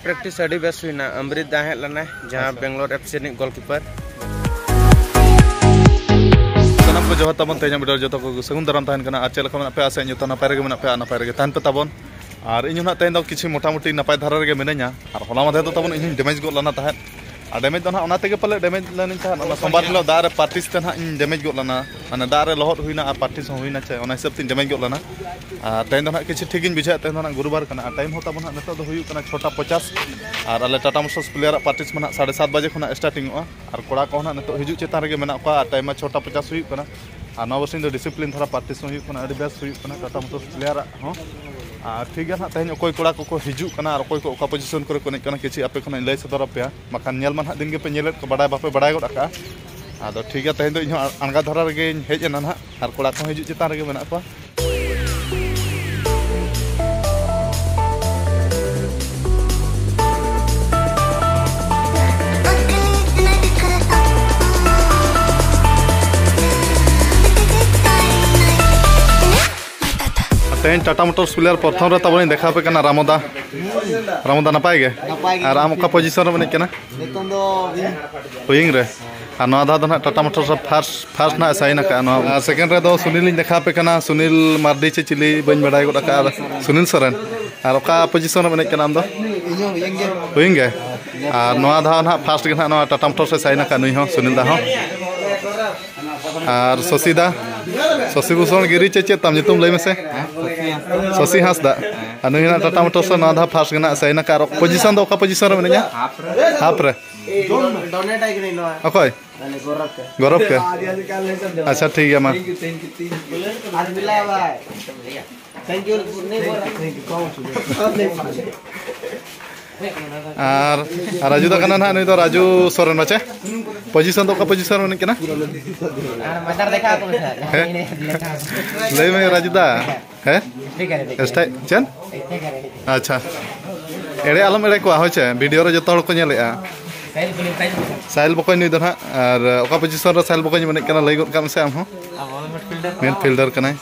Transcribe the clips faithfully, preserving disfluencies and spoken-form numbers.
Practice ᱟᱹᱰᱤ ᱵᱮᱥ ᱦᱩᱭᱱᱟ᱾ ᱟᱢᱨᱤᱛ ᱫᱟ ᱦᱮᱡ ᱞᱮᱱᱟᱭ, ᱡᱟᱦᱟᱸ ᱵᱮᱝᱜᱟᱞᱳᱨ ᱮᱯᱷ ᱥᱤ ᱨᱤᱱᱤᱡ ᱜᱳᱞᱠᱤᱯᱟᱨ᱾ ᱥᱟᱱᱟᱢ ᱠᱚ ᱡᱚᱦᱟᱨ ᱛᱟᱵᱚᱱ᱾ ᱛᱮᱦᱮᱧᱟᱜ ᱵᱷᱤᱰᱤᱭᱳ ᱨᱮ ᱡᱚᱛᱚ ᱠᱚ ᱥᱟᱹᱜᱩᱱ ᱫᱟᱨᱟᱢ ᱛᱟᱦᱮᱱ ᱠᱟᱱᱟ᱾ ᱟᱨ ᱪᱮᱫ ᱞᱮᱠᱟ ᱢᱮᱱᱟᱜ ᱯᱮᱭᱟ? ᱟᱥᱟᱭᱟᱹᱧ ᱡᱚᱛᱚ ᱱᱟᱯᱟᱭ ᱨᱮᱜᱮ ᱢᱮᱱᱟᱜ ᱯᱮᱭᱟ ᱟᱨ ᱱᱟᱯᱟᱭ ᱨᱮᱜᱮ ᱛᱟᱦᱮᱱ ᱯᱮ ᱛᱟᱵᱚᱱ᱾ ᱟᱨ ᱤᱧ ᱦᱚᱸ ᱱᱟᱜ ᱛᱮᱦᱮᱧ ᱫᱚ ᱠᱤᱪᱷᱩ ᱢᱚᱴᱟᱢᱩᱴᱤ ᱱᱟᱯᱟᱭ ᱫᱷᱟᱨᱟ ᱨᱮᱜᱮ ᱢᱤᱱᱟᱹᱧᱟ᱾ ᱟᱨ ᱦᱚᱞᱟ ᱢᱟᱫᱷᱮᱨ ᱫᱚ ᱛᱟᱵᱚᱱ ᱤᱧ ᱦᱚᱸᱧ ᱰᱮᱢᱮᱡᱽ ᱜᱚᱫ ᱞᱮᱱᱟ ᱛᱟᱦᱮᱸᱫ᱾ ᱟᱨ ᱰᱮᱢᱮᱡᱽ ᱫᱚ ᱱᱟᱜ ᱚᱱᱟ ᱛᱮᱜᱮ ᱯᱟᱞᱮ ᱰᱮᱢᱮᱡᱽ ᱞᱮᱱᱟᱧ ᱛᱟᱦᱮᱸᱫ᱾ ᱚᱱᱟ ᱥᱳᱢᱵᱟᱨ ᱦᱤᱞᱳᱜ ᱫᱟᱜ ᱨᱮ ᱯᱨᱮᱠᱴᱤᱥ ᱛᱮ ᱱᱟᱜ ᱤᱧ ᱰᱮᱢᱮᱡᱽ ᱜᱚᱫ ᱞᱮᱱᱟ᱾ ᱢᱟᱱᱮ ᱫᱟᱜ ᱨᱮ ᱞᱚᱦᱚᱫ ᱦᱩᱭᱱᱟ ᱟᱨ ᱯᱨᱮᱠᱴᱤᱥ ᱦᱚᱸ ᱦᱩᱭᱱᱟ, ᱪᱮ ᱚᱱᱟ ᱦᱤᱥᱟᱹᱵ ᱛᱤᱧ ᱰᱮᱢᱮᱡᱽ ᱜᱚᱫ ᱞᱮᱱᱟ᱾ ᱟᱨ ᱛᱮᱦᱮᱧ ᱫᱚ ᱱᱟᱜ ᱠᱤᱪᱷᱩ ᱴᱷᱤᱠ ᱜᱤᱧ ᱵᱩᱡᱷᱟᱹᱣᱮᱫ, ᱛᱮᱦᱮᱧ ᱫᱚ ᱱᱟᱜ ᱜᱩᱨᱩᱵᱟᱨ ᱠᱟᱱᱟ᱾ ᱟᱨ ᱴᱟᱭᱤᱢ ᱦᱚᱸ ᱛᱟᱵᱚᱱ ᱱᱟᱜ ᱱᱤᱛᱚᱜ ᱫᱚ ᱦᱩᱭᱩᱜ ᱠᱟᱱᱟ ᱪᱷᱚᱴᱟ ᱯᱚᱪᱟᱥ᱾ ᱟᱨ ᱟᱞᱮ ᱴᱟᱴᱟ ᱢᱳᱴᱚᱨᱥ ᱯᱞᱮᱭᱟᱨᱟᱜ ᱯᱨᱮᱠᱴᱤᱥ ᱢᱟ ᱱᱟᱜ ᱥᱟᱲᱮ ᱥᱟᱛ ᱵᱟᱡᱮ ᱠᱷᱚᱱᱟᱜ ᱥᱴᱟᱨᱴᱤᱝᱚᱜᱼᱟ᱾ ᱟᱨ ᱠᱚᱲᱟ ᱠᱚᱦᱚᱸ ᱱᱟᱜ ᱱᱤᱛᱚᱜ ᱦᱤᱡᱩᱜ ᱪᱮᱛᱟᱱ ᱨᱮᱜᱮ ᱢᱮᱱᱟᱜ ᱠᱚᱣᱟ᱾ ᱟᱨ ᱴᱟᱭᱤᱢ ᱢᱟ ᱪᱷᱚᱴᱟ ᱯᱚᱪᱟᱥ ᱦᱩᱭᱩᱜ ᱠᱟᱱᱟ᱾ ᱟᱨ ᱱᱚᱣᱟ ᱵᱟᱨᱥᱤᱧ ᱫᱚ ᱰᱤᱥᱤᱯᱞᱤᱱ ᱫᱷᱟᱨᱟ ᱯᱨᱮᱠᱴᱤᱥ ᱦᱚᱸ ᱦᱩᱭᱩᱜ ᱠᱟᱱᱟ, ᱟᱹᱰᱤ ᱵᱮᱥ ᱦᱩᱭᱩᱜ ᱠᱟᱱᱟ ᱴᱟᱴᱟ ᱢᱳᱴᱚᱨᱥ ᱯᱞᱮᱭᱟᱨᱟᱜ ᱦᱚᱸ᱾ ᱟᱨ ᱴᱷᱤᱠ ᱜᱮᱭᱟ ᱱᱟᱜ, ᱛᱮᱦᱮᱧ ᱚᱠᱚᱭ ᱠᱚᱲᱟ ᱠᱚᱠᱚ ᱦᱤᱡᱩᱜ ᱠᱟᱱᱟ ᱟᱨ ᱚᱠᱚᱭ ᱠᱚ ᱚᱠᱟ ᱯᱚᱡᱤᱥᱚᱱ ᱠᱚᱨᱮ ᱠᱚ ᱮᱱᱮᱡ ᱠᱟᱱᱟ, ᱠᱤᱪᱷᱩ ᱟᱯᱮ ᱠᱷᱚᱱᱟᱜ ᱤᱧ ᱞᱟᱹᱭ ᱥᱚᱫᱚᱨ ᱟᱯᱮᱭᱟ᱾ ᱵᱟᱠᱷᱟᱱ ᱧᱮᱞ ᱢᱟ ᱱᱟᱜ ᱫᱤᱱ ᱜᱮᱯᱮ ᱧᱮᱞᱮᱫ ᱠᱚ, ᱵᱟᱰᱟᱭ ᱵᱟᱯᱮ ᱵᱟᱰᱟᱭ ᱜᱚᱫ ᱟᱠᱟᱫᱼᱟ᱾ ᱟᱫᱚ ᱴᱷᱤᱠ ᱜᱮᱭᱟ, ᱛᱮᱦᱮᱧ ᱫᱚ ᱤᱧ ᱦᱚᱸ ᱟᱬᱜᱟ ᱫᱷᱟᱨᱟ ᱨᱮᱜᱮᱧ ᱦᱮᱡ ᱮᱱᱟ ᱱᱟᱜ, ᱟᱨ ᱠᱚᱲᱟ ᱠᱚᱦᱚᱸ ᱦᱤᱡᱩᱜ ᱪᱮᱛᱟᱱ ᱨᱮᱜᱮ ᱢᱮᱱᱟᱜ ᱠᱚᱣᱟ᱾ ᱛᱮᱦᱮᱧ ᱴᱟᱴᱟ ᱢᱳᱴᱚᱨᱥ ᱯᱞᱮᱭᱟᱨ ᱯᱨᱚᱛᱷᱚᱢ ᱨᱮ ᱛᱟᱵᱚᱱᱤᱧ ᱫᱮᱠᱷᱟᱣ ᱟᱯᱮ ᱠᱟᱱᱟ ᱨᱟᱢᱚᱫᱟ᱾ ᱨᱟᱢᱚᱫᱟ, ᱱᱟᱯᱟᱭ ᱜᱮ? ᱱᱟᱯᱟᱭ ᱜᱮ᱾ ᱟᱨ ᱟᱢ ᱚᱠᱟ ᱯᱚᱡᱤᱥᱚᱱ ᱨᱮᱢ ᱮᱱᱮᱡ ᱠᱟᱱᱟ? ᱱᱤᱛᱚᱝ ᱫᱚ ᱣᱤᱝ᱾ ᱣᱤᱝ ᱨᱮ? ᱟᱨ ᱱᱚᱣᱟ ᱫᱷᱟᱣ ᱫᱚ ᱱᱟᱜ ᱴᱟᱴᱟ ᱢᱳᱴᱚᱨᱥ ᱨᱮ ᱯᱷᱟᱥᱴ, ᱯᱷᱟᱥᱴ ᱱᱟᱜ ᱮ ᱥᱟᱭᱤᱱ ᱟᱠᱟᱫᱼᱟ ᱱᱚᱣᱟ᱾ ᱟᱨ ᱥᱮᱠᱮᱱᱰ ᱨᱮᱫᱚ ᱥᱩᱱᱤᱞ ᱤᱧ ᱫᱮᱠᱷᱟᱣ ᱟᱯᱮ ᱠᱟᱱᱟ, ᱥᱩᱱᱤᱞ ᱢᱟᱨᱰᱤ ᱪᱮ ᱪᱤᱞᱤ ᱵᱟᱹᱧ ᱵᱟᱰᱟᱭ ᱜᱚᱫ ᱟᱠᱟᱫᱼᱟ᱾ ᱟᱨ ᱥᱩᱱᱤᱞ ᱥᱚᱨᱮᱱ᱾ ᱟᱨ ᱚᱠᱟ ᱯᱚᱡᱤᱥᱚᱱ ᱨᱮᱢ ᱮᱱᱮᱡ ᱠᱟᱱᱟ ᱟᱢ ᱫᱚ? ᱤᱧ ᱦᱚᱸ ᱣᱤᱝ ᱜᱮ᱾ ᱣᱤᱝ ᱜᱮ? ᱟᱨ ᱱᱚᱣᱟ ᱫᱷᱟᱣ ᱱᱟᱜ ᱯᱷᱟᱥᱴ ᱜᱮ ᱱᱟᱜ ᱱᱚᱣᱟ ᱴᱟᱴᱟ ᱢᱳᱴᱚᱨᱥ ᱮ ᱥᱟᱭᱤᱱ ᱟᱠᱟᱫ ᱱᱩᱭ ᱦᱚᱸ, ᱥᱩᱱᱤᱞ ᱫᱟ ᱦᱚᱸ᱾ ᱟᱨ ᱥᱚᱥᱤ ᱫᱟ, ᱥᱚᱥᱤ ᱵᱷᱩᱥᱚᱱ ᱜᱤᱨᱤ ᱪᱮ ᱪᱮᱫ ᱛᱟᱢ ᱧᱩᱛᱩᱢ ᱞᱟᱹᱭ ᱢᱮᱥᱮ? ᱥᱚᱥᱤ ᱦᱟᱸᱥᱫᱟ᱾ ᱟᱨ ᱱᱩᱭ ᱱᱟᱜ ᱴᱟᱴᱟ ᱢᱳᱴᱚᱨᱥ ᱨᱮ ᱱᱚᱣᱟ ᱫᱷᱟᱣ ᱯᱷᱟᱥᱴ ᱜᱮ ᱱᱟᱜ ᱥᱟᱭᱤᱱ ᱟᱠᱟᱫ᱾ ᱟᱨ ᱯᱚᱡᱤᱥᱚᱱ ᱫᱚ ᱚᱠᱟ ᱯᱚᱡᱤᱥᱚᱱ ᱨᱮ ᱢᱮᱱᱟᱧᱟ? ᱦᱟᱯ ᱨᱮ᱾ ᱦᱟᱯ ᱨᱮ? ᱰᱚᱱᱮᱴ ᱟᱭ ᱠᱟᱹᱱᱟᱹᱧ ᱱᱚᱣᱟ᱾ ᱚᱠᱚᱭ? ᱟᱞᱮ ᱜᱚᱨᱚᱵ ᱛᱮ᱾ ᱜᱚᱨᱚᱵ ᱛᱮ? ᱟᱪᱪᱷᱟ, ᱴᱷᱤᱠ ᱜᱮᱭᱟ, ᱢᱟ᱾ ᱟᱨ ᱢᱤᱞᱟ ᱵᱷᱟᱭ᱾ Thank you. ᱟᱨ, ᱟᱨ ᱨᱟᱡᱩ ᱫᱟ ᱠᱟᱱᱟ ᱱᱟᱦᱟᱜ, ᱱᱩᱭ ᱫᱚ ᱨᱟᱡᱩ ᱥᱚᱨᱮᱱ ᱵᱟᱪᱮ? ᱯᱚᱡᱤᱥᱚᱱ ᱫᱚ ᱚᱠᱟ ᱯᱚᱡᱤᱥᱚᱱ ᱨᱮ ᱢᱮᱱᱟᱜ ᱠᱟᱱᱟ? ᱟᱨ ᱢᱟᱫᱟᱨ ᱫᱮᱠᱷᱟᱣ ᱠᱚ ᱢᱮᱥᱮ᱾ ᱦᱮᱸ? ᱞᱟᱹᱭ ᱢᱮ ᱨᱟᱡᱩ ᱫᱟ᱾ ᱦᱮᱸ? ᱴᱷᱤᱠ ᱟᱪᱷᱮ, ᱴᱷᱤᱠ ᱮᱥᱴᱟᱭ-, ᱟᱪᱷᱮ᱾ ᱪᱮᱫ? ᱴᱷᱤᱠ ᱟᱪᱷᱮ, ᱴᱷᱤᱠ ᱟᱪᱷᱮ᱾ ᱟᱪᱪᱷᱟ᱾ ᱮᱲᱮ ᱟᱞᱚᱢ ᱮᱲᱮ ᱠᱚᱣᱟ, ᱦᱳᱭ ᱪᱮ? ᱵᱷᱤᱰᱤᱭᱳ ᱨᱮ ᱡᱚᱛᱚ ᱦᱚᱲ ᱠᱚ ᱧᱮᱞᱮᱜᱼᱟ᱾ ᱥᱟᱦᱤᱞ ᱵᱚᱠᱚᱧ, ᱥᱟᱦᱤᱞ ᱵᱚᱠᱚᱧ᱾ ᱥᱟᱦᱤᱞ ᱵᱚᱠᱚᱧ ᱱᱩᱭ ᱫᱚ ᱱᱟᱦᱟᱜ, ᱟᱨ ᱚᱠᱟ ᱯᱚᱡᱤᱥᱚᱱ ᱨᱮ ᱥᱟᱦᱤᱞ ᱵᱚᱠᱚᱧ ᱮᱱᱮᱡ ᱠᱟᱱᱟ, ᱞᱟᱹᱭ ᱜᱚᱫ ᱠᱟᱜ ᱢᱮᱥᱮ ᱟᱢ ᱦᱚᱸ᱾ ᱟᱵᱚ ᱫᱚ ᱢᱤᱰᱯᱷᱤᱞᱰᱟᱨ ᱠᱟᱱᱟ᱾ ᱢᱤᱰᱯᱷᱤᱞᱰᱟᱨ ᱠᱟᱱᱟᱭ᱾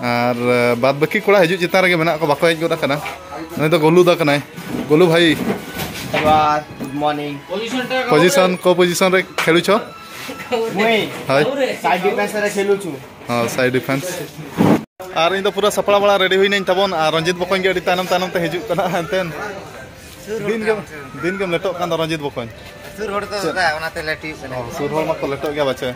ᱟᱨ, ᱵᱟᱫ ᱵᱟᱹᱠᱤ ᱠᱚᱲᱟ ᱦᱤᱡᱩᱜ ᱪᱮᱛᱟᱱ ᱨᱮᱜᱮ ᱢᱮᱱᱟᱜ ᱠᱚᱣᱟ, ᱵᱟᱠᱚ ᱦᱮᱡ ᱜᱚᱫ ᱟᱠᱟᱱᱟ᱾ ᱱᱩᱭ ᱫᱚ ᱜᱳᱞᱩ ᱫᱟ ᱠᱟᱱᱟᱭ᱾ बोलो भाई। ଜୁହାର, ଗୁଡ୍ ମର୍ଣ୍ଣିଂ। ପୋଜିସନ, କୋଉ ପୋଜିସନ ରେ ଖେଳୁଛ? ମୁଇଁ ଭାଇ। ସାଇଡ୍ ଡିଫେନ୍ସ ରେ ଖେଳୁଛୁ। ହଁ, ସାଇଡ୍ ଡିଫେନ୍ସ। ᱟᱨ ᱤᱧ ᱫᱚ ᱯᱩᱨᱟᱹ ᱥᱟᱯᱲᱟᱣ ᱵᱟᱲᱟ ᱨᱮᱰᱤ ᱦᱩᱭᱱᱟᱹᱧ ᱛᱟᱵᱚᱱ, ᱟᱨ ᱨᱚᱧᱡᱤᱛ ᱵᱚᱠᱚᱧ ᱜᱮ ᱟᱹᱰᱤ ᱛᱟᱭᱱᱚᱢ ᱛᱟᱭᱱᱚᱢ ᱛᱮ ᱦᱤᱡᱩᱜ ᱠᱟᱱᱟ ᱮᱱᱛᱮᱱ᱾ ᱫᱤᱱ ᱜᱮᱢ, ᱫᱤᱱ ᱜᱮᱢ ᱞᱮᱴᱚᱜ ᱠᱟᱱ ᱫᱚ ᱨᱚᱧᱡᱤᱛ ᱵᱚᱠᱚᱧ᱾ ᱥᱩᱨ ᱦᱚᱲ ᱛᱚ ᱪᱮᱫ? ᱫᱟᱫᱟ, ᱚᱱᱟᱛᱮ ᱞᱮᱴ ᱦᱩᱭᱩᱜ ᱠᱟᱱᱟ᱾ ᱚ, ᱥᱩᱨ ᱦᱚᱲ ᱢᱟᱠᱚ ᱞᱮᱴᱚᱜ ᱜᱮᱭᱟ ᱵᱟᱪᱮ᱾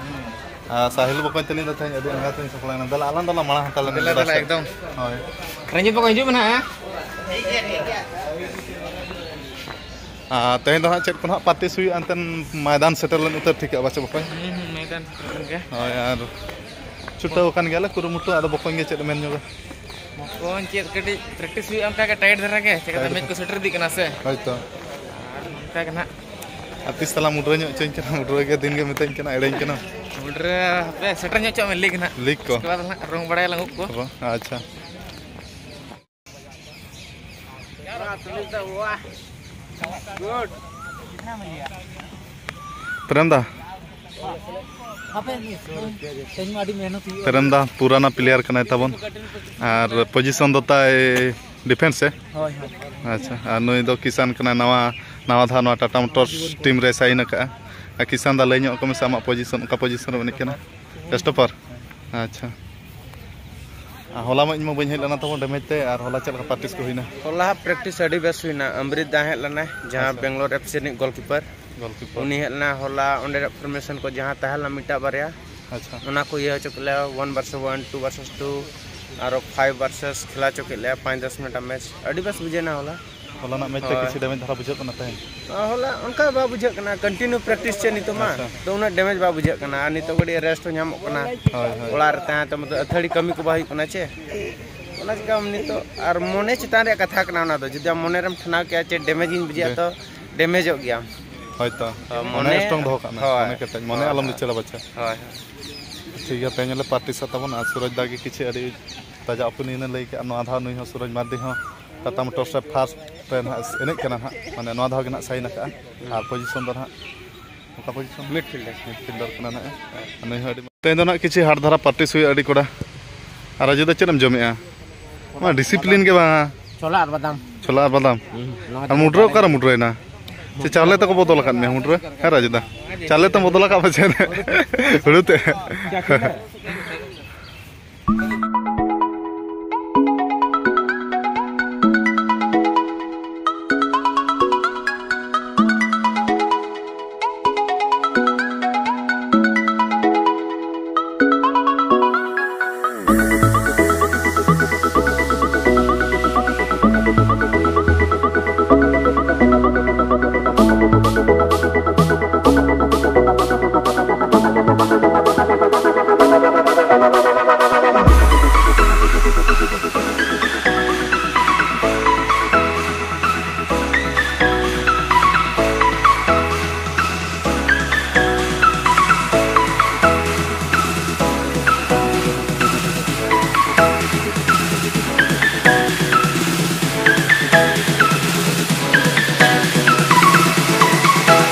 ᱟᱨ ᱥᱟᱦᱤᱞ ᱵᱚᱠᱚᱧ ᱛᱟᱹᱞᱤᱧ ᱫᱚ ᱛᱮᱦᱮᱧ ᱟᱹᱰᱤ ᱟᱸᱜᱟ ᱛᱮᱧ ᱥᱟᱯᱲᱟᱣ ᱮᱱᱟ᱾ ᱫᱮᱞᱟ, ᱟᱞᱟᱝ ᱫᱚᱞᱟᱝ ᱢᱟᱲᱟᱝ ᱦᱟᱛᱟᱲ ᱞᱮᱱ ᱜᱮ ᱫᱮᱞᱟ, ᱜᱚᱰᱟ ᱫᱮᱞᱟ, ᱥᱮᱫ᱾ ᱮᱠᱫᱚᱢ᱾ ᱦᱳᱭ᱾ ᱨᱚᱧᱡᱤᱛ ᱵᱚᱠᱚᱧ ᱦᱤᱡᱩᱜ ᱢᱮ ᱱᱟᱦᱟᱜ, ᱦᱮᱸ? ᱟᱨ ᱛᱮᱦᱮᱧ ᱫᱚ ᱦᱟᱸᱜ ᱪᱮᱫ ᱠᱚ ᱦᱟᱸᱜ ᱯᱨᱮᱠᱴᱤᱥ ᱦᱩᱭᱩᱜᱼᱟ, ᱮᱱᱛᱮᱱ ᱢᱚᱭᱫᱟᱱ ᱥᱮᱴᱮᱨ ᱞᱮᱱ ᱩᱛᱟᱹᱨ ᱴᱷᱤᱠᱟᱹᱜᱼᱟ, ᱵᱟᱪᱮ ᱵᱚᱠᱚᱧ? ᱦᱩᱸ, ᱦᱩᱸ, ᱢᱚᱭᱫᱟᱱ ᱥᱮᱴᱮᱨ ᱞᱮᱱ ᱜᱮ᱾ ᱦᱳᱭ, ᱟᱨ ᱪᱷᱩᱴᱟᱹᱣ ᱟᱠᱟᱱ ᱜᱮᱭᱟᱞᱮ ᱠᱩᱨᱩᱢᱩᱴᱩ, ᱟᱫᱚ ᱵᱚᱠᱚᱧ ᱜᱮ ᱪᱮᱫ ᱮ ᱢᱮᱱ ᱧᱚᱜᱟ? ᱵᱚᱠᱚᱧ ᱪᱮᱫ ᱠᱟᱹᱴᱤᱡ ᱯᱨᱮᱠᱴᱤᱥ ᱦᱩᱭᱩᱜᱼᱟ ᱚᱱᱠᱟ ᱜᱮ ᱴᱟᱭᱤᱴ ᱫᱷᱟᱨᱟ ᱜᱮ, ᱪᱮᱠᱟᱛᱮ ᱴᱟᱭᱤᱴ ᱢᱮᱪ ᱠᱚ ᱥᱮᱴᱮᱨ ᱤᱫᱤᱜ ᱠᱟᱱᱟ ᱥᱮ᱾ ᱦᱳᱭᱛᱚ᱾ ᱟᱨ ᱚᱱᱠᱟ ᱜᱮ ᱱᱟᱦᱟᱜ᱾ ᱟᱨ ᱛᱤᱥ ᱛᱟᱞᱟᱝ ᱢᱩᱰᱨᱟᱹ ᱧᱚᱜ ᱦᱚᱪᱚᱧ ᱠᱟᱱᱟ, ᱢᱩᱰᱨᱟᱹ ᱜᱮ ᱫᱤᱱ ᱜᱮ ᱢᱤᱛᱟᱹᱧ ᱠᱟᱱᱟ, ᱮᱲᱮᱧ ᱠᱟᱱᱟ᱾ ᱢᱩᱰᱨᱟᱹ ᱦᱟᱯᱮ ᱥᱮᱴᱮᱨ ᱧᱚᱜ ᱦᱚᱪᱚᱜ ᱢᱮ ᱞᱤᱜᱽ ᱱᱟᱦᱟᱜ᱾ ᱞᱤᱜᱽ ᱠᱚ? ᱩᱥᱠᱮ ᱵᱟᱫᱽ ᱱᱟᱦᱟᱜ ᱨᱚᱝ ᱵᱟᱲᱟᱭᱟᱞᱟᱝ ᱩᱵ ᱠᱚ᱾ ᱟᱪᱪᱷᱟ᱾ ᱯᱨᱮᱢ ᱫᱟ᱾ ᱯᱨᱮᱢ ᱫᱟ ᱯᱩᱨᱟᱱᱟ ᱯᱞᱮᱭᱟᱨ ᱠᱟᱱᱟᱭ ᱛᱟᱵᱚᱱ, ᱟᱨ ᱯᱚᱡᱤᱥᱚᱱ ᱫᱚ ᱛᱟᱭ ᱰᱤᱯᱷᱮᱱᱥ ᱥᱮ? ᱦᱳᱭ, ᱦᱳᱭ᱾ ᱟᱪᱪᱷᱟ, ᱟᱨ ᱱᱩᱭ ᱫᱚ ᱠᱤᱥᱟᱱ ᱠᱟᱱᱟᱭ, ᱱᱟᱣᱟ, ᱱᱟᱣᱟ ᱫᱷᱟᱣ ᱱᱚᱣᱟ ᱴᱟᱴᱟ ᱢᱳᱴᱚᱨᱥ ᱴᱤᱢ ᱨᱮ ᱥᱟᱭᱤᱱ ᱟᱠᱟᱫᱼᱟ᱾ ᱟᱨ ᱠᱤᱥᱟᱱ ᱫᱟ, ᱞᱟᱹᱭ ᱧᱚᱜ ᱟᱠᱚ ᱢᱮᱥᱮ, ᱟᱢᱟᱜ ᱯᱚᱡᱤᱥᱚᱱ, ᱚᱠᱟ ᱯᱚᱡᱤᱥᱚᱱ ᱨᱮ ᱮᱱᱮᱡ ᱠᱟᱱᱟ? ᱥᱴᱚᱯᱟᱨ᱾ ᱟᱪᱪᱷᱟ᱾ ᱟᱨ ᱦᱚᱞᱟ ᱢᱟ ᱤᱧ ᱢᱟ ᱵᱟᱹᱧ ᱦᱮᱡ ᱞᱮᱱᱟ ᱛᱟᱵᱚᱱ ᱰᱮᱢᱮᱡᱽ ᱛᱮ, ᱟᱨ ᱦᱚᱞᱟ ᱪᱮᱫ ᱞᱮᱠᱟ ᱯᱨᱮᱠᱴᱤᱥ ᱠᱚ ᱦᱩᱭᱱᱟ? ᱦᱚᱞᱟ ᱦᱟᱸᱜ ᱯᱨᱮᱠᱴᱤᱥ ᱟᱹᱰᱤ ᱵᱮᱥ ᱦᱩᱭᱱᱟ᱾ ᱟᱢᱨᱤᱛ ᱫᱟ ᱦᱮᱡ ᱞᱮᱱᱟᱭ, ᱡᱟᱦᱟᱸ ᱟᱪᱪᱷᱟ᱾ ᱵᱮᱝᱜᱟᱞᱳᱨ ᱮᱯᱷ ᱥᱤ ᱨᱤᱱᱤᱡ ᱜᱳᱞᱠᱤᱯᱟᱨ᱾ ᱜᱳᱞᱠᱤᱯᱟᱨ᱾ ᱩᱱᱤ ᱦᱮᱡ ᱞᱮᱱᱟ ᱦᱚᱞᱟ, ᱚᱸᱰᱮᱱᱟᱜ ᱯᱷᱚᱨᱢᱮᱥᱚᱱ ᱠᱚ ᱡᱟᱦᱟᱸ ᱛᱟᱦᱮᱸ ᱞᱮᱱᱟ ᱢᱤᱫᱴᱟᱜ ᱵᱟᱨᱭᱟ, ᱟᱪᱪᱷᱟ᱾ ᱚᱱᱟ ᱠᱚ ᱤᱭᱟᱹ ᱦᱚᱪᱚ ᱠᱮᱫ ᱞᱮᱭᱟ, one versus one, two versus two, ᱟᱨᱚ ᱯᱷᱟᱭᱤᱵᱷ ᱵᱷᱟᱨᱥᱮᱥ ᱠᱷᱮᱞᱟ ᱦᱚᱪᱚ ᱠᱮᱫ ᱞᱮᱭᱟ, ᱯᱟᱸᱪ ᱫᱚᱥ ᱢᱤᱱᱤᱴ ᱢᱮᱪ᱾ ᱟᱹᱰᱤ ᱵᱮᱥ ᱵᱩᱡᱷᱟᱹᱣ ᱮᱱᱟ ᱦᱚᱞᱟ᱾ ᱦᱚᱞᱟᱱᱟᱜ ᱢᱮᱪ ᱛᱮ ᱦᱳᱭ᱾ ᱠᱤᱪᱷᱩ ᱰᱮᱢᱮᱡᱽ ᱫᱷᱟᱨᱟ ᱵᱩᱡᱷᱟᱹᱜ ᱠᱟᱱᱟ ᱛᱮᱦᱮᱧ? ᱦᱚᱞᱟ ᱚᱱᱠᱟ ᱵᱟᱭ ᱵᱩᱡᱷᱟᱹᱜ ᱠᱟᱱᱟ, ᱠᱚᱱᱴᱤᱱᱤᱭᱩ ᱯᱨᱮᱠᱴᱤᱥ ᱪᱮᱫ ᱱᱤᱛᱚᱜ ᱢᱟ, ᱟᱪᱪᱷᱟ᱾ ᱛᱚ ᱩᱱᱟᱹᱜ ᱰᱮᱢᱮᱡᱽ ᱵᱟᱭ ᱵᱩᱡᱷᱟᱹᱜ ᱠᱟᱱᱟ᱾ ᱟᱨ ᱱᱤᱛᱚᱜ ᱠᱟᱹᱴᱤᱡ ᱨᱮᱥᱴ ᱦᱚᱸ ᱧᱟᱢᱚᱜ ᱠᱟᱱᱟ᱾ ᱦᱳᱭ, ᱦᱳᱭ᱾ ᱚᱲᱟᱜ ᱨᱮ ᱛᱟᱦᱮᱸ ᱛᱮ ᱢᱚᱛᱞᱚᱵ ᱟᱹᱛᱷᱟᱹᱲᱤ ᱠᱟᱹᱢᱤ ᱠᱚ ᱵᱟᱭ ᱦᱩᱭᱩᱜ ᱠᱟᱱᱟ ᱪᱮ᱾ ᱚᱱᱟ ᱪᱤᱠᱟ ᱱᱤᱛᱚᱜ ᱟᱨ ᱢᱚᱱᱮ ᱪᱮᱛᱟᱱ ᱨᱮᱭᱟᱜ ᱠᱟᱛᱷᱟ ᱠᱟᱱᱟ ᱚᱱᱟ ᱫᱚ᱾ ᱡᱩᱫᱤ ᱟᱢ ᱢᱚᱱᱮ ᱨᱮᱢ ᱴᱷᱟᱱᱟᱣ ᱠᱮᱜᱼᱟ ᱪᱮ ᱰᱮᱢᱮᱡᱽ ᱤᱧ ᱵᱩᱡᱷᱟᱹᱜᱼᱟ, ᱰᱮ- ᱛᱚ ᱰᱮᱢᱮᱡᱚᱜ ᱜᱮᱭᱟᱢ᱾ ᱦᱳᱭ ᱛᱚ᱾ ᱛᱚ ᱢᱚᱱᱮ ᱢᱚᱱᱮ, ᱥᱴᱨᱚᱝ ᱫᱚᱦᱚ ᱠᱟᱜ ᱢᱮ, ᱦᱳᱭ᱾ ᱢᱚᱱᱮ ᱠᱮᱴᱮᱡ, ᱢᱚᱱᱮ ᱦᱳᱭ, ᱟᱞᱚᱢ ᱦᱳᱭ᱾ ᱞᱤᱪᱟᱹᱲᱟ ᱵᱟᱪᱷᱟ᱾ ᱦᱳᱭ, ᱦᱳᱭ᱾ ᱴᱷᱤᱠ ᱜᱮᱭᱟ, ᱛᱮᱦᱮᱧ ᱦᱚᱸᱞᱮ ᱯᱨᱮᱠᱴᱤᱥᱟ ᱛᱟᱵᱚᱱ, ᱟᱨ ᱥᱩᱨᱚᱡᱽ ᱫᱟ ᱜᱮ ᱠᱤᱪᱷᱩ ᱟᱹᱰᱤ ᱛᱟᱡᱟ ᱚᱯᱤᱱᱤᱭᱚᱱᱮ ᱞᱟᱹᱭ ᱠᱮᱜᱼᱟ᱾ ᱱᱚᱣᱟ ᱫᱷᱟᱣ ᱱᱩᱭ ᱦᱚᱸ ᱥᱩᱨᱚᱡᱽ ᱢᱟᱨᱰᱤ ᱦᱚᱸ ᱴᱟᱴᱟ ᱢᱳᱴᱚᱨᱥ ᱨᱮ ᱯᱷᱟᱥᱴ ᱨᱮ ᱱᱟᱦᱟᱜ ᱮᱱᱮᱡ ᱠᱟᱱᱟ ᱱᱟᱦᱟᱜ, ᱢᱟᱱᱮ ᱱᱚᱣᱟ ᱫᱷᱟᱣ ᱜᱮ ᱱᱟᱦᱟᱜ ᱥᱟᱭᱤᱱ ᱟᱠᱟᱜᱼᱟ᱾ ᱟᱨ ᱯᱚᱡᱤᱥᱚᱱ ᱫᱚ ᱱᱟᱦᱟᱜ ᱚᱠᱟ ᱯᱚᱡᱤᱥᱚᱱ? ᱢᱤᱰᱯᱷᱤᱞᱰᱟᱨ᱾ ᱢᱤᱰᱯᱷᱤᱞᱰᱟᱨ ᱠᱟᱱᱟ ᱱᱟᱦᱟᱜ᱾ ᱱᱩᱭ ᱦᱚᱸ ᱟᱹᱰᱤ, ᱛᱮᱦᱮᱧ ᱫᱚ ᱱᱟᱦᱟᱜ ᱠᱤᱪᱷᱩ ᱦᱟᱴ ᱫᱷᱟᱨᱟ ᱯᱨᱮᱠᱴᱤᱥ ᱦᱩᱭᱩᱜᱼᱟ ᱟᱹᱰᱤ ᱠᱚᱲᱟ᱾ ᱟᱨ ᱨᱟᱡᱩ ᱫᱚ ᱪᱮᱫ ᱮᱢ ᱡᱚᱢᱮᱜᱼᱟ? ᱢᱟ ᱰᱤᱥᱤᱯᱞᱤᱱ ᱜᱮ ᱵᱟᱝ᱾ ᱪᱷᱳᱞᱟ ᱟᱨ ᱵᱟᱫᱟᱢ᱾ ᱪᱟᱞᱟᱜᱼᱟ ᱵᱟᱫᱟᱢ᱾ ᱟᱨ ᱢᱩᱰᱨᱟᱹ ᱚᱠᱟᱨᱮ ᱢᱩᱰᱨᱟᱹᱭᱮᱱᱟ? ᱪᱮ ᱪᱟᱣᱞᱮ ᱛᱮᱠᱚ ᱵᱚᱫᱚᱞ ᱟᱠᱟᱫ ᱢᱮᱭᱟ ᱢᱩᱰᱨᱟᱹ? ᱦᱮᱸ ᱨᱟᱡᱩ ᱫᱟ, ᱪᱟᱣᱞᱮ ᱛᱮᱢ ᱵᱚᱫᱚᱞ ᱟᱠᱟᱫ ᱯᱟᱪᱮ ᱦᱩᱲᱩ ᱛᱮ᱾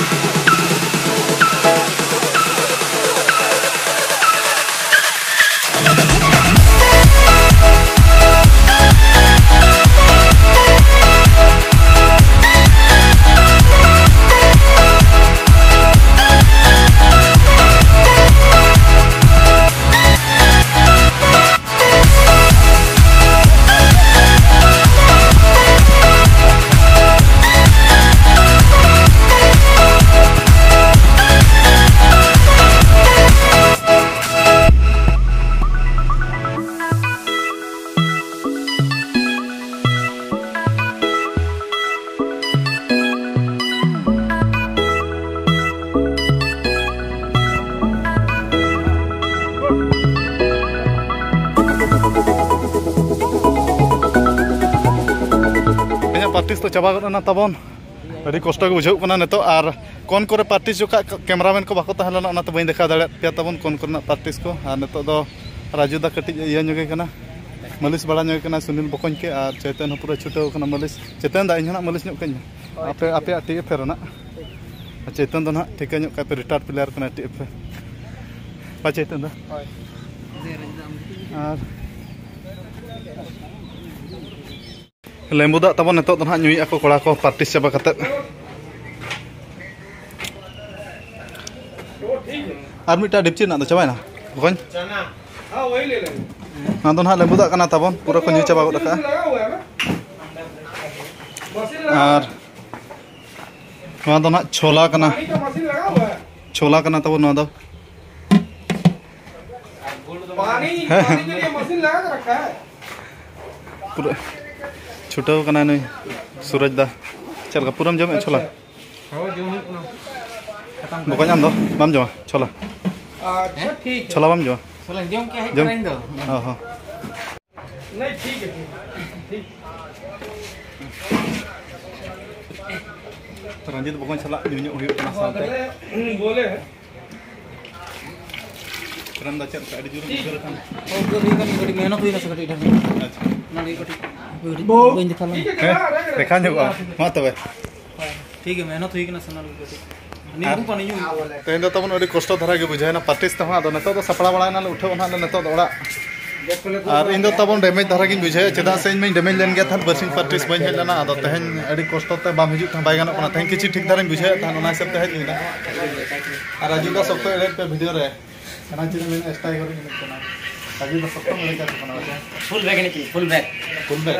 ᱤᱧᱟᱹᱜ ᱯᱨᱮᱠᱴᱤᱥ ᱫᱚ ᱪᱟᱵᱟ ᱜᱚᱫ ᱮᱱᱟ ᱛᱟᱵᱚᱱ᱾ ᱟᱹᱰᱤ ᱠᱚᱥᱴᱚ ᱜᱮ ᱵᱩᱡᱷᱟᱹᱜ ᱠᱟᱱᱟ ᱱᱤᱛᱚᱜ᱾ ᱟᱨ ᱠᱚᱱ ᱠᱚᱨᱮ ᱯᱨᱮᱠᱴᱤᱥ ᱡᱚᱠᱷᱟᱡ ᱠᱮᱢᱮᱨᱟᱢᱮᱱ ᱠᱚ ᱵᱟᱠᱚ ᱛᱟᱦᱮᱸ ᱞᱮᱱᱟ, ᱚᱱᱟᱛᱮ ᱵᱟᱹᱧ ᱫᱮᱠᱷᱟᱣ ᱫᱟᱲᱮᱭᱟᱫ ᱯᱮᱭᱟ ᱛᱟᱵᱚᱱ ᱠᱚᱱ ᱠᱚᱨᱮᱱᱟᱜ ᱯᱨᱮᱠᱴᱤᱥ ᱠᱚ᱾ ᱟᱨ ᱱᱤᱛᱚᱜ ᱫᱚ ᱨᱟᱡᱩ ᱫᱟ ᱠᱟᱹᱴᱤᱡ ᱤᱭᱟᱹ ᱧᱚᱜᱮ ᱠᱟᱱᱟ, ᱢᱟᱹᱞᱤᱥ ᱵᱟᱲᱟ ᱧᱚᱜᱮ ᱠᱟᱱᱟ ᱥᱩᱱᱤᱞ ᱵᱚᱠᱚᱧ ᱠᱮ᱾ ᱟᱨ ᱪᱮᱛᱚᱱ ᱦᱚᱸ ᱯᱩᱨᱟᱹ ᱪᱷᱩᱴᱟᱹᱣ ᱠᱟᱱᱟ ᱢᱟᱹᱞᱤᱥ᱾ ᱪᱮᱛᱚᱱ ᱫᱟ, ᱤᱧ ᱦᱚᱸ ᱱᱟᱜ ᱢᱟᱹᱞᱤᱥ ᱧᱚᱜ ᱠᱟᱹᱧ ᱢᱮ᱾ ᱟᱯᱮ, ᱟᱯᱮᱭᱟᱜ ᱴᱤ ᱮᱯᱷ ᱨᱮᱱᱟᱜ᱾ ᱟᱨ ᱪᱮᱛᱚᱱ ᱫᱚ ᱱᱟᱜ ᱴᱷᱤᱠᱟᱹ ᱧᱚᱜ ᱠᱟᱭ ᱯᱮ, ᱨᱤᱴᱟᱭᱟᱨᱰ ᱯᱞᱮᱭᱟᱨ ᱠᱟᱱᱟᱭ ᱴᱤ ᱮᱯᱷ ᱨᱮ᱾ ᱵᱟ ᱪᱮᱛᱚᱱ ᱫᱟ? ᱦᱳᱭ᱾ ᱟᱨ ᱞᱮᱵᱩ ᱫᱟᱜ ᱛᱟᱵᱚᱱ ᱱᱤᱛᱚᱜ ᱫᱚ ᱱᱟᱦᱟᱜ ᱧᱩᱭᱮᱫᱼᱟ ᱠᱚ ᱠᱚᱲᱟ ᱠᱚ, practice ᱪᱟᱵᱟ ᱠᱟᱛᱮᱫ᱾ ᱟᱨ ᱢᱤᱫᱴᱟᱝ ᱰᱮᱠᱪᱤ ᱨᱮᱱᱟᱜ ᱫᱚ ᱪᱟᱵᱟᱭᱮᱱᱟ ᱵᱚᱠᱚᱧ? ᱱᱚᱣᱟ ᱫᱚ ᱱᱟᱦᱟᱜ ᱞᱮᱵᱩ ᱫᱟᱜ ᱠᱟᱱᱟ ᱛᱟᱵᱚᱱ, ᱯᱩᱨᱟᱹ ᱠᱚ ᱧᱩ ᱪᱟᱵᱟ ᱜᱚᱫ ᱟᱠᱟᱫᱼᱟ᱾ ᱟᱨ ᱱᱚᱣᱟ ᱫᱚ ᱱᱟᱦᱟᱜ ᱪᱷᱳᱞᱟ ᱠᱟᱱᱟ, ᱪᱷᱳᱞᱟ ᱠᱟᱱᱟ ᱛᱟᱵᱚᱱ ᱱᱚᱣᱟ ᱫᱚ᱾ ᱯᱩᱨᱟᱹ ᱪᱷᱩᱴᱟᱹᱣ ᱠᱟᱱᱟ ᱱᱩᱭ ᱥᱩᱨᱚᱡᱽ ᱫᱟ᱾ ᱪᱮᱫ ᱞᱮᱠᱟ, ᱯᱩᱨᱟᱹᱢ ᱡᱚᱢᱮᱫᱼᱟ ᱪᱷᱳᱞᱟ? ᱦᱳᱭ, ᱡᱚᱢ ᱦᱩᱭᱩᱜ ᱠᱟᱱᱟ᱾ ᱵᱚᱠᱚᱧ, ᱟᱢ ᱫᱚ ᱵᱟᱢ ᱡᱚᱢᱟ ᱪᱷᱳᱞᱟ? ᱟᱪᱪᱷᱟ, ᱴᱷᱤᱠ᱾ ᱪᱷᱳᱞᱟ ᱵᱟᱢ ᱡᱚᱢᱟ? ᱪᱷᱳᱞᱟᱧ ᱡᱚᱢ ᱠᱮᱜᱼᱟ, ᱦᱮᱡ ᱡᱚᱢ? ᱠᱟᱱᱟ ᱤᱧ ᱫᱚ᱾ ᱚ ᱦᱚᱸ᱾ ᱨᱚᱧᱡᱤᱛ ᱵᱚᱠᱚᱧ ᱥᱟᱞᱟᱜ ᱧᱩ ᱧᱚᱜ ᱦᱩᱭᱩᱜ ᱠᱟᱱᱟ ᱥᱟᱶᱛᱮ᱾ ᱯᱨᱮᱢ ᱫᱟ, ᱪᱮᱫ ᱞᱮᱠᱟ? ᱟᱹᱰᱤ ᱡᱳᱨ ᱵᱩᱡᱷᱟᱹᱣ ᱞᱮᱠᱷᱟᱱ? ᱦᱳᱭ, ᱦᱩᱭ ᱠᱟᱱᱟ, ᱠᱟᱹᱴᱤᱡ ᱢᱮᱦᱱᱚᱛ ᱦᱩᱭᱱᱟ ᱥᱮ ᱠᱟᱹᱴᱤᱡ ᱰᱷᱮᱨ ᱧᱚᱜ᱾ ᱟᱪᱪᱷᱟ᱾ ᱚᱱᱟ ᱞᱟᱹᱜᱤᱫ ᱠᱟᱹᱴᱤᱡ ᱵᱟᱹᱧ ᱫᱮᱠᱷᱟᱣ ᱞᱮᱱᱟ᱾ ᱦᱮᱸ, ᱫᱮᱠᱷᱟᱣ ᱧᱚᱜᱚᱜᱼᱟ᱾ ᱢᱟ ᱛᱚᱵᱮ᱾ ᱦᱳᱭ, ᱴᱷᱤᱠ ᱜᱮᱭᱟ, ᱢᱮᱦᱱᱚᱛ ᱦᱩᱭ ᱠᱟᱱᱟ ᱥᱮ ᱚᱱᱟ ᱞᱟᱹᱜᱤᱫ ᱠᱟᱹᱴᱤᱡ᱾ ᱱᱤᱭᱟᱹ ᱟᱨ ᱠᱚ ᱯᱟᱱᱤ ᱧᱩ᱾ ᱛᱮᱦᱮᱧ ᱫᱚ ᱛᱟᱵᱚᱱ ᱟᱹᱰᱤ ᱠᱚᱥᱴᱚ ᱫᱷᱟᱨᱟ ᱜᱮ ᱵᱩᱡᱷᱟᱹᱣᱮᱱᱟ practice ᱛᱮᱦᱚᱸ᱾ ᱟᱫᱚ ᱱᱤᱛᱚᱜ ᱫᱚ ᱥᱟᱯᱲᱟᱣ ᱵᱟᱲᱟᱭᱮᱱᱟᱞᱮ, ᱩᱴᱷᱟᱹᱣ ᱱᱟᱦᱟᱜ ᱞᱮ ᱱᱤᱛᱚᱜ ᱫᱚ ᱚᱲᱟᱜ᱾ ᱟᱨ ᱤᱧ ᱫᱚ ᱛᱟᱵᱚᱱ damage ᱫᱷᱟᱨᱟ ᱜᱤᱧ ᱵᱩᱡᱷᱟᱹᱣᱮᱫᱼᱟ, ᱪᱮᱫᱟᱜ ᱥᱮ ᱤᱧ ᱢᱟᱧ damage ᱞᱮᱱ ᱜᱮᱭᱟ ᱛᱟᱦᱮᱸᱫ, ᱵᱟᱨᱥᱤᱧ practice ᱵᱟᱹᱧ ᱦᱮᱡ ᱞᱮᱱᱟ᱾ ᱟᱫᱚ ᱛᱮᱦᱮᱧ ᱟᱹᱰᱤ ᱠᱚᱥᱴᱚ ᱛᱮ ᱵᱟᱝ ᱦᱤᱡᱩᱜ ᱛᱟᱦᱮᱸᱫ, ᱵᱟᱭ ᱜᱟᱱᱚᱜ ᱠᱟᱱᱟ᱾ ᱛᱮᱦᱮᱧ ᱠᱤᱪᱷᱩ ᱴᱷᱤᱠ ᱫᱷᱟᱨᱟᱧ ᱵᱩᱡᱷᱟᱹᱣᱮᱫ ᱛᱟᱦᱮᱸᱫ, ᱚᱱᱟ ᱦᱤᱥᱟᱹᱵ ᱛᱮ ᱦᱮᱡ ᱦᱩᱭᱱᱟ᱾ ᱟᱨ ᱨᱟᱡᱩ ᱫᱟ ᱥᱚᱠᱛᱚ ᱮᱲᱮᱭᱮᱫ ᱯᱮ video ᱨᱮ᱾ ᱚᱱᱟ ᱪᱮᱫ ᱮᱢ ᱢᱮᱱᱟ, ᱮᱥᱴᱟᱭ ᱜᱚᱨᱤᱧ ᱮᱱᱮᱡ ᱠᱟᱱᱟ᱾ ᱟᱹᱰᱤ ᱫᱚ ᱥᱚᱠᱛᱚᱢ ᱮᱲᱮ ᱠᱟᱠᱚ ᱠᱟᱱᱟ ᱵᱟᱪᱟ᱾ Full back ᱮᱱᱮᱡ ᱠᱟᱹᱧ, full back᱾ Full back?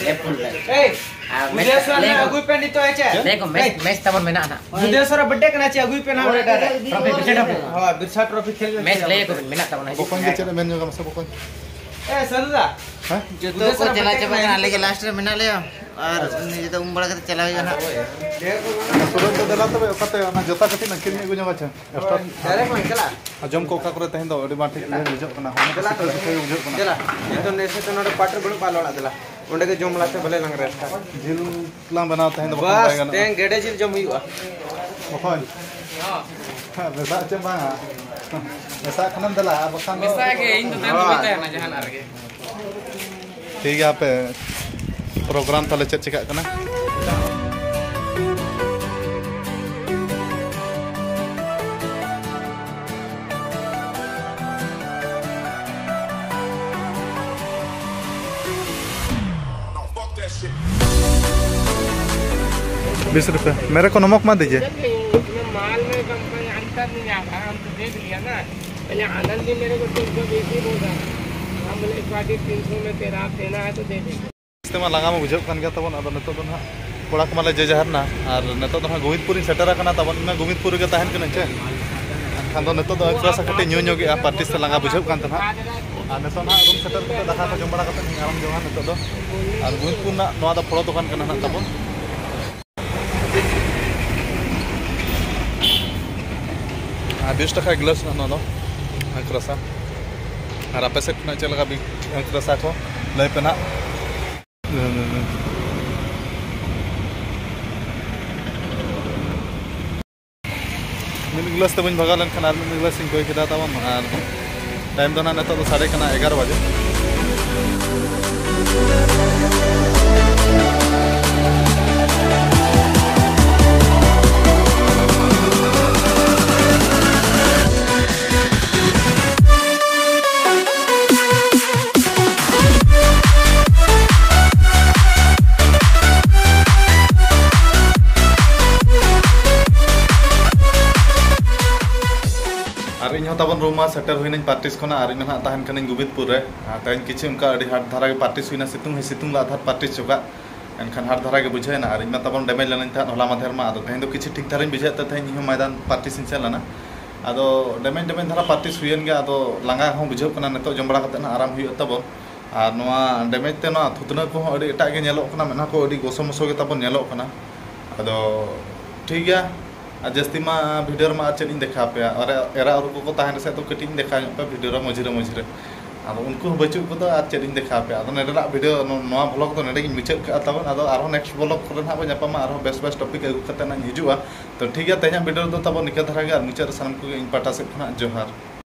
ᱦᱮᱸ, full back᱾ ᱮᱭ, ᱟᱨ ᱵᱩᱫᱷᱮᱥᱣᱚᱨ ᱞᱟᱹᱭ ᱱᱮ ᱠᱚ᱾ ᱟᱹᱜᱩᱭ ᱯᱮ ᱱᱤᱛᱚᱜ, ᱦᱮᱸ ᱪᱮ? ᱞᱟᱹᱭ ᱠᱚ, match, match ᱛᱟᱵᱚᱱ ᱢᱮᱱᱟᱜᱼᱟ ᱱᱟᱜ᱾ ᱵᱩᱫᱷᱮᱥᱣᱚᱨ ᱟᱜ birthday ᱠᱟᱱᱟ ᱪᱮ, ᱟᱹᱜᱩᱭ ᱯᱮ ᱱᱟᱦᱟᱜ ᱚᱸᱰᱮ direct᱾ Trophy, Birsa trophy. ᱦᱳᱭ, ᱵᱤᱨᱥᱟ ᱴᱨᱚᱯᱷᱤ ᱠᱷᱮᱞ ᱧᱮᱞ match ᱪᱟᱞᱟᱜ ᱞᱟᱹᱭ ᱟᱵᱚᱱ᱾ ᱠᱚ ᱵᱤᱱ, ᱢᱮᱱᱟᱜ ᱛᱟᱵᱚᱱᱟ, ᱦᱤᱡᱩᱜ ᱵᱚᱠᱚᱧ ᱜᱮ ᱵᱤᱱ᱾ ᱪᱮᱫ ᱮ ᱢᱮᱱ ᱧᱚᱜᱟ ᱢᱟᱥᱮ ᱵᱚᱠᱚᱧ? ᱮ, ᱥᱟᱹᱫᱷᱩ ᱫᱟ᱾ ᱦᱮᱸ? ᱡᱚᱛᱚ ᱵᱩᱫᱷᱮᱥᱣᱚᱨ ᱠᱚ ᱟᱜ ᱪᱟᱞᱟᱣ birthday ᱪᱟᱵᱟ ᱠᱟᱱᱟ ᱠᱟᱱᱟ, ᱟᱞᱮ ᱜᱮ ᱱᱤᱛᱚᱜ᱾ Last ᱨᱮ ᱢᱮᱱᱟᱜ ᱞᱮᱭᱟ᱾ ᱟᱨ ᱱᱤᱡᱮ ᱫᱚ ᱩᱢ ᱵᱟᱲᱟ ᱠᱟᱛᱮ ᱪᱟᱞᱟᱣ ᱦᱩᱭᱩᱜᱼᱟ ᱱᱟᱦᱟᱜ᱾ ᱥᱩᱨᱚᱡᱽ ᱫᱚ ᱫᱮᱞᱟ ᱛᱚᱵᱮ, ᱚᱠᱟᱛᱮ ᱚᱱᱟ ᱡᱚᱛᱟ ᱠᱟᱹᱴᱤᱡ ᱱᱟᱹᱠᱤᱱ ᱧᱚᱜ ᱜᱮ ᱧᱚᱜ ᱟᱪᱪᱷᱟ᱾ Direct ᱞᱟᱝ ᱪᱟᱞᱟᱜᱼᱟ᱾ ᱟᱨ ᱡᱚᱢ ᱠᱚ ᱚᱠᱟ ᱠᱚᱨᱮ ᱛᱮᱦᱮᱧ ᱫᱚ ᱟᱹᱰᱤ ᱵᱟᱝ ᱴᱷᱤᱠ ᱩᱭᱦᱟᱹᱨ ᱵᱩᱡᱷᱟᱹᱜ ᱠᱟᱱᱟ, ᱦᱚᱲᱢᱚ ᱫᱮᱞᱟ᱾ ᱠᱚ ᱥᱤᱛᱩᱝ ᱛᱮ ᱯᱤᱴᱷᱟᱹ ᱜᱮ ᱵᱩᱡᱷᱟᱹᱜ ᱠᱟᱱᱟ᱾ ᱫᱮᱞᱟ, ᱱᱤᱛᱚᱜ ᱱᱮᱥᱮ ᱛᱚ ᱱᱚᱰᱮ ᱯᱟᱴ ᱨᱮ ᱵᱟᱹᱱᱩᱜ ᱠᱚᱣᱟ, ᱟᱞᱮ ᱚᱲᱟᱜ ᱫᱮᱞᱟ᱾ ᱚᱸᱰᱮ ᱜᱮ ᱡᱚᱢ ᱵᱟᱲᱟ ᱛᱮ ᱵᱷᱟᱞᱮ ᱞᱟᱝ rest ᱟ᱾ ᱡᱤᱞ ᱞᱟᱝ ᱵᱮᱱᱟᱣ ᱛᱮᱦᱮᱧ ᱫᱚ ᱵᱟᱠᱷᱟᱱ ᱵᱟᱥ, ᱵᱟᱭ ᱜᱟᱱᱚᱜᱼᱟ᱾ ᱛᱮᱦᱮᱧ ᱜᱮᱰᱮ ᱡᱤᱞ ᱡᱚᱢ ᱦᱩᱭᱩᱜᱼᱟ᱾ ᱵᱚᱠᱚᱧ᱾ ᱢᱮᱥᱟᱜ ᱪᱮ ᱵᱟᱝᱟ? ᱢᱮᱥᱟᱜ ᱠᱷᱟᱱᱮᱢ ᱫᱮᱞᱟ, ᱟᱨ ᱵᱟᱠᱷᱟᱱ ᱫᱚ ᱢᱮᱥᱟ ᱜᱮ, ᱤᱧ ᱫᱚ ᱛᱟᱦᱮᱱ ᱫᱚ ᱵᱟᱹᱧ ᱛᱟᱦᱮᱱᱟ ᱡᱟᱦᱟᱱᱟᱜ ᱨᱮᱜᱮ᱾ ᱴᱷᱤᱠ ᱜᱮᱭᱟ, ᱦᱟᱯᱮ program ᱛᱟᱦᱞᱮ ᱪᱮᱫ ᱪᱮᱠᱟᱜ ᱠᱟᱱᱟ᱾ बीस रुपये। मेरे को नमक मत दीजिए। नहीं, इसमें माल में कम, कोई अंतर नहीं आता, हम तो देख लिया ना। पहले आनंद जी मेरे को तीन सौ बीस ही बोल रहा था, हम बोले, "एक बाटी तीन सौ में तेरा आप देना है तो दे देंगे।" ᱛᱮᱢᱟ ᱞᱟᱸᱜᱟ ᱢᱟ ᱵᱩᱡᱷᱟᱹᱜ ᱠᱟᱱ ᱜᱮᱭᱟ ᱛᱟᱵᱚᱱ᱾ ᱟᱫᱚ ᱱᱤᱛᱚᱜ ᱫᱚ ᱱᱟᱦᱟᱜ ᱠᱚᱲᱟ ᱠᱚ ᱢᱟᱞᱮ ᱡᱮ ᱡᱟᱦᱟᱨ ᱱᱟ, ᱟᱨ ᱱᱤᱛᱚᱜ ᱫᱚ ᱱᱟᱦᱟᱜ ᱜᱳᱵᱤᱱᱫᱯᱩᱨ ᱤᱧ ᱥᱮᱴᱮᱨ ᱟᱠᱟᱱᱟ ᱛᱟᱵᱚᱱ᱾ ᱤᱧ ᱢᱟ ᱜᱳᱵᱤᱱᱫᱯᱩᱨ ᱨᱮᱜᱮ ᱛᱟᱦᱮᱱ ᱠᱟᱹᱱᱟᱹᱧ ᱪᱮ, ᱮᱱᱠᱷᱟᱱ ᱫᱚ ᱱᱤᱛᱚᱜ ᱫᱚ ᱟᱹᱭᱩᱵ ᱵᱮᱲᱟ ᱥᱮ ᱠᱟᱹᱴᱤᱡ ᱧᱩ ᱧᱚᱜᱮᱜᱼᱟ, ᱯᱟᱨᱴᱤ ᱥᱮ ᱞᱟᱸᱜᱟ ᱵᱩᱡᱷᱟᱹᱜ ᱠᱟᱱ ᱛᱟᱦᱮᱱᱟ᱾ ᱟᱨ ᱱᱤᱛᱚᱜ ᱱᱟᱦᱟᱜ ᱨᱩᱢ ᱥᱮᱴᱮᱨ ᱠᱟᱛᱮ ᱫᱟᱠᱟ ᱠᱚ ᱡᱚᱢ ᱵᱟᱲᱟ ᱠᱟᱛᱮ ᱤᱧ ᱟᱨᱟᱢ ᱡᱚᱝᱟ ᱱᱤᱛᱚᱜ ᱫᱚ᱾ ᱟᱨ ᱜᱳᱵᱤᱱᱫᱯᱩᱨ ᱨᱮᱱᱟᱜ ᱱᱚᱣᱟ ᱫᱚ ᱯᱷᱚᱲᱚ ᱫᱚᱠᱟᱱ ᱠᱟᱱᱟ ᱱᱟᱦᱟᱜ ᱛᱟᱵᱚᱱ᱾ ᱟᱨ ᱵᱤᱥ ᱴᱟᱠᱟ ᱜᱞᱟᱥ ᱱᱟᱦᱟᱜ ᱱᱚᱣᱟ ᱫᱚ, ᱟᱸᱠ ᱨᱟᱥᱟ᱾ ᱟᱨ ᱟᱯᱮ ᱥᱮᱫ ᱠᱷᱚᱱᱟᱜ ᱪᱮᱫ ᱞᱮᱠᱟ ᱵᱤ-, ᱟᱸᱠ ᱨᱟᱥᱟ ᱠᱚ ᱞᱟᱹᱭ ᱯᱮ ᱱᱟᱦᱟᱜ᱾ ᱢᱤᱫ ᱜᱞᱟᱥ ᱛᱮ ᱵᱟᱹᱧ ᱵᱷᱟᱜᱟᱣ ᱞᱮᱱᱠᱷᱟᱱ ᱟᱨ ᱢᱤᱫ ᱜᱞᱟᱥ ᱤᱧ ᱠᱚᱭ ᱠᱮᱫᱟ ᱛᱟᱵᱚᱱ᱾ ᱟᱨ ᱴᱟᱭᱤᱢ ᱫᱚ ᱱᱟᱦᱟᱜ ᱱᱤᱛᱚᱜ ᱫᱚ ᱥᱟᱲᱮ ᱠᱟᱱᱟ ᱮᱜᱟᱨᱚ ᱵᱟᱡᱮ᱾ ᱟᱨ ᱤᱧ ᱦᱚᱸ ᱛᱟᱵᱚᱱ ᱨᱩᱢ ᱢᱟ ᱥᱮᱴᱮᱨ ᱦᱩᱭᱱᱟᱹᱧ ᱯᱟᱨᱴᱤᱥ ᱠᱷᱚᱱᱟᱜ, ᱟᱨ ᱤᱧ ᱢᱟ ᱱᱟᱦᱟᱜ ᱛᱟᱦᱮᱱ ᱠᱟᱹᱱᱟᱹᱧ ᱜᱳᱵᱤᱱᱫᱯᱩᱨ ᱨᱮ᱾ ᱟᱨ ᱛᱮᱦᱮᱧ ᱠᱤᱪᱷᱩ ᱚᱱᱠᱟ ᱟᱹᱰᱤ ᱦᱟᱴ ᱫᱷᱟᱨᱟ ᱜᱮ ᱯᱟᱨᱴᱤᱥ ᱦᱩᱭᱱᱟ, ᱥᱤᱛᱩᱝ ᱦᱚᱸᱭ ᱥᱤᱛᱩᱝ ᱞᱟᱜ ᱫᱷᱟᱨ ᱯᱟᱨᱴᱤᱥ ᱪᱚᱠᱟᱜ, ᱮᱱᱠᱷᱟᱱ ᱦᱟᱴ ᱫᱷᱟᱨᱟ ᱜᱮ ᱵᱩᱡᱷᱟᱹᱣ ᱮᱱᱟ᱾ ᱟᱨ ᱤᱧ ᱢᱟ ᱛᱟᱵᱚᱱ ᱰᱮᱢᱮᱡᱽ ᱞᱮᱱᱟᱹᱧ ᱛᱟᱦᱮᱸᱫ ᱦᱚᱞᱟ ᱢᱟᱫᱷᱮᱨ ᱢᱟ, ᱟᱫᱚ ᱛᱮᱦᱮᱧ ᱫᱚ ᱠᱤᱪᱷᱩ ᱴᱷᱤᱠ ᱫᱷᱟᱨᱟᱧ ᱵᱩᱡᱷᱟᱹᱣᱮᱫ ᱛᱮ ᱛᱮᱦᱮᱧ ᱤᱧ ᱦᱚᱸ ᱢᱚᱭᱫᱟᱱ ᱯᱟᱨᱴᱤᱥ ᱤᱧ ᱥᱮᱱ ᱞᱮᱱᱟ᱾ ᱟᱫᱚ ᱰᱮᱢᱮᱡᱽ ᱰᱮᱢᱮᱡᱽ ᱫᱷᱟᱨᱟ ᱯᱟᱨᱴᱤᱥ ᱦᱩᱭᱮᱱ ᱜᱮᱭᱟ, ᱟᱫᱚ ᱞᱟᱸᱜᱟ ᱦᱚᱸ ᱵᱩᱡᱷᱟᱹᱜ ᱠᱟᱱᱟ, ᱱᱤᱛᱚᱜ ᱡᱚᱢ ᱵᱟᱲᱟ ᱠᱟᱛᱮᱫ ᱱᱟᱦᱟᱜ ᱟᱨᱟᱢ ᱦᱩᱭᱩᱜᱼᱟ ᱛᱟᱵᱚᱱ᱾ ᱟᱨ ᱱᱚᱣᱟ ᱰᱮᱢᱮᱡᱽ ᱛᱮ ᱱᱚᱣᱟ ᱛᱷᱩᱛᱱᱟᱹ ᱠᱚᱦᱚᱸ ᱟᱹᱰᱤ ᱮᱴᱟᱜ ᱜᱮ ᱧᱮᱞᱚᱜ ᱠᱟᱱᱟ, ᱢᱮᱫᱦᱟ ᱠᱚ ᱟᱹᱰᱤ ᱜᱚᱥᱚ ᱢᱚᱥᱚ ᱜᱮ ᱛᱟᱵᱚᱱ ᱧᱮᱞᱚᱜ ᱠᱟᱱᱟ᱾ ᱟᱫᱚ ᱴᱷᱤᱠ ᱜᱮᱭᱟ, ᱟᱨ ᱡᱟᱹᱥᱛᱤ ᱢᱟ ᱵᱷᱤᱰᱤᱭᱳ ᱨᱮᱢᱟ ᱟᱨ ᱪᱮᱫ ᱤᱧ ᱫᱮᱠᱷᱟᱣ ᱯᱮᱭᱟ, ᱟᱨ ᱮᱨᱟ ᱩᱨᱩ ᱠᱚᱠᱚ ᱛᱟᱦᱮᱱ ᱨᱮᱥᱮ ᱫᱚ ᱠᱟᱹᱴᱤᱡ ᱤᱧ ᱫᱮᱠᱷᱟᱣ ᱧᱚᱜ ᱯᱮᱭᱟ ᱵᱷᱤᱰᱤᱭᱳ ᱨᱮ ᱢᱚᱡᱽᱨᱮ ᱢᱚᱡᱽᱨᱮ᱾ ᱟᱫᱚ ᱩᱱᱠᱩ ᱦᱚᱸ ᱵᱟᱹᱪᱩᱜ ᱠᱚᱫᱚ ᱟᱨ ᱪᱮᱫ ᱤᱧ ᱫᱮᱠᱷᱟᱣ ᱯᱮᱭᱟ᱾ ᱟᱫᱚ ᱱᱚᱰᱮᱱᱟᱜ ᱵᱷᱤᱰᱤᱭᱳ, ᱱᱚ-, ᱱᱚᱣᱟ ᱵᱷᱞᱚᱜᱽ ᱫᱚ ᱱᱚᱰᱮ ᱜᱤᱧ ᱢᱩᱪᱟᱹᱫ ᱠᱟᱜᱼᱟ ᱛᱟᱵᱚᱱ᱾ ᱟᱫᱚ ᱟᱨᱦᱚᱸ ᱱᱮᱠᱥᱴ ᱵᱷᱞᱚᱜᱽ ᱠᱚᱨᱮ ᱱᱟᱦᱟᱜ ᱵᱚᱱ ᱧᱟᱯᱟᱢᱟ, ᱟᱨᱦᱚᱸ ᱵᱮᱥ ᱵᱮᱥ ᱴᱚᱯᱤᱠ ᱟᱹᱜᱩ ᱠᱟᱛᱮ ᱱᱟᱦᱟᱜ ᱤᱧ ᱦᱤᱡᱩᱜᱼᱟ᱾ ᱛᱚ ᱴᱷᱤᱠ ᱜᱮᱭᱟ, ᱛᱮᱦᱮᱧᱟᱜ ᱵᱷᱤᱰᱤᱭᱳ ᱫᱚ ᱛᱟᱵᱚᱱ ᱱᱤᱠᱟᱹ ᱫᱷᱟᱨᱟ ᱜᱮ, ᱟᱨ ᱢᱩᱪᱟᱹᱫ ᱨᱮ ᱥᱟᱱᱟᱢ ᱠᱚᱜᱮ ᱤᱧ ᱯᱟᱦᱴᱟ ᱥᱮᱫ ᱠᱷᱚᱱᱟᱜ ᱡᱚᱦᱟᱨ᱾